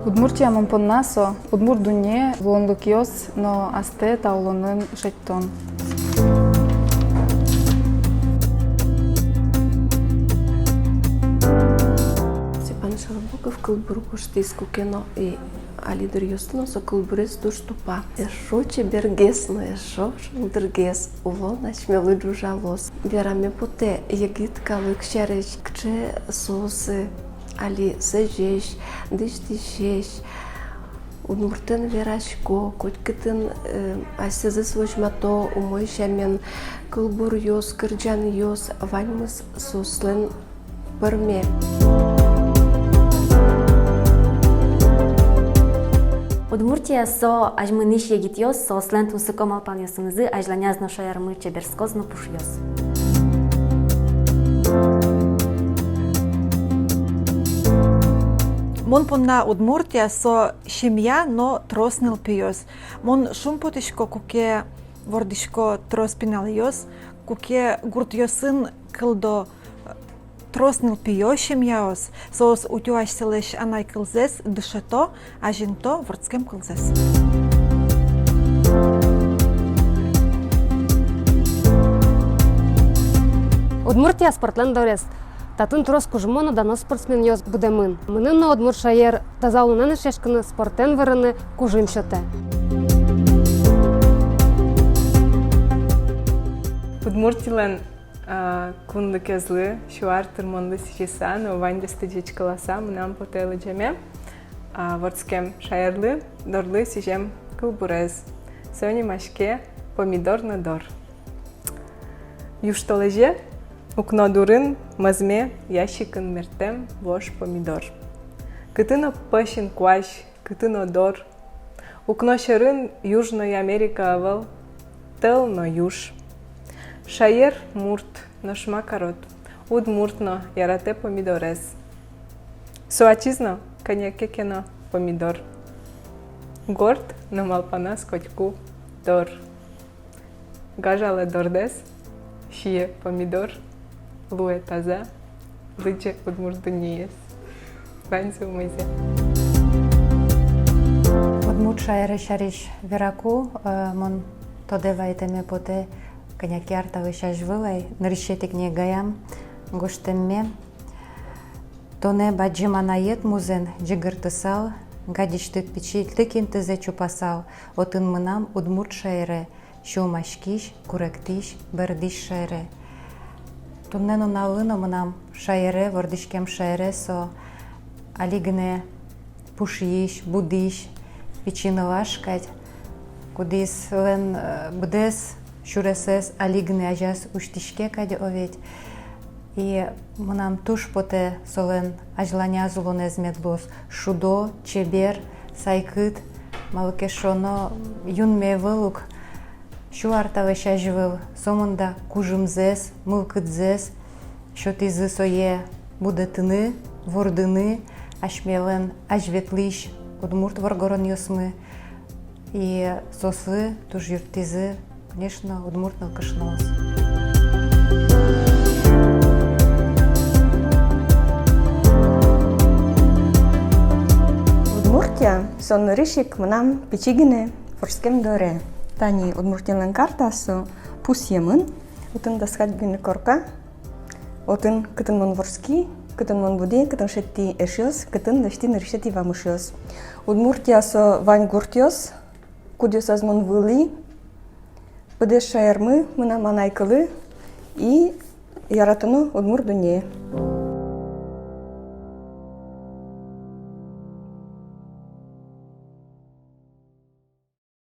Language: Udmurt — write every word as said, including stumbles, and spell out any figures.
Удмуртия мон понна со удмурт дунне, луонлыкъёс но астэ та улонын шедьтон. Степан Широбоков кылбур гожтӥз куке но, и али дыръёсты но со кылбурез туж тупа. Эшшо чебергес но эшшо шулдыргес улон асьмелы ӝужалоз. Вераме потэ егит калык сярысь, кыӵе соос али сэзесь, дӥсьтӥсесь, удмуртэн верасько, котькытын, э, асьсэзэс возьмато умой сямен, кылбуръёс, кырӟанъёс, ваньмыз соослэн пӧрме. Удмуртия — со азьмынӥсь егитъёс, соослэн тунсыко малпанъёсынызы азьланяз но шаермы чеберскоз но пушъёз. Мон понна Удмуртия — со семья но трос нылпиос. Мон шумпотӥсько, куке вордӥсько трос пиналъёс, куке гуртъёсын кылдо трос нылпиё семьяос, соос утё асьсэлэсь анай кылзэс, дышето, азинто вордскем кылзэс. Удмуртия — спортлэн дорез. Татын трос кужмо но дано спортсменъёс будэмын. Мыным но удмурт шаер таза улонэн эшъяськыны, спортэн вырыны кужым сётэ. Удмуртилэн а, кунлыкезлы, сю ар тырмонлы сӥзьыса но ваньдэсты ӟечкыласа, мынам потэ лыдӟеме, а, вордскем шаерлы, дорлы сӥзем кылбурез. Со нимаське «Помидор но дор». Южтолэзе укно дурын мӧзме ящикын мертэм вож помидор. Кытын но пӧсь инкуазь, кытын но дор. Укно сьӧрын юж но Америка ӧвӧл, тӧл но юж. Шаер мурт, нош ма карод, удмурт но яратэ помидорез. Со ачиз но кӧня ке но помидор. Горд, но малпаназ котьку дор. Гажалэ дордэс, сие помидор, луэ таза, лыдӟе удмурт дуннеез. Ваньзэ умойзэ. Удмурт шаере сярысь вераку, э, мон тодэ вайытэме потэ, кӧня ке ар талэсь азьвыл ай, нырысетӥ книгаям гожтэмме: «Тонэ бадӟым анает музэн ӟыгыртысал, гадьысьтыд пичильтык интызэ чупасал, отын мынам удмурт шаере, сюлмаськись, куректӥсь, бӧрдӥсь шаере». Туннэ нуналлы но мынам шаере, вордӥськем шаере со али гинэ пушйись, будӥсь пичи нылаш кадь, кудӥзлэн, э, быдэс сюресэз али гинэ азяз усьтӥське кадь, о ведь. И мынам туж потэ солэн азьланяз улонэз мед луоз шудо, чебер, сайкыт, малы ке шуоно, юнме ӧвӧл ук. Сю ар талэсь азьвыл сомында кужымзэс, мылкыдзэс сётӥзы сое будэтыны, вордыны асьмелэн азьветлӥсь удмурт воргоронъёсмы. И соослы туж юрттӥзы, конечно, удмурт нылкышноос. Удмуртия — со нырысь ик мынам пичи гинэ вордскем доре. Тани Удмуртилэн карта со пусъемын, отын дас куать гинэ корка. Отын, кытын мон вордски, кытын мон будӥ, кытын шедьтӥ эшъёс, кытын лэсьтӥ нырысетӥ вамышъёс. Удмуртия — со вань гуртъёс, кудъёсаз мон вылӥ, быдэс шаермы, мынам анай кылы и яратоно удмурт дунне.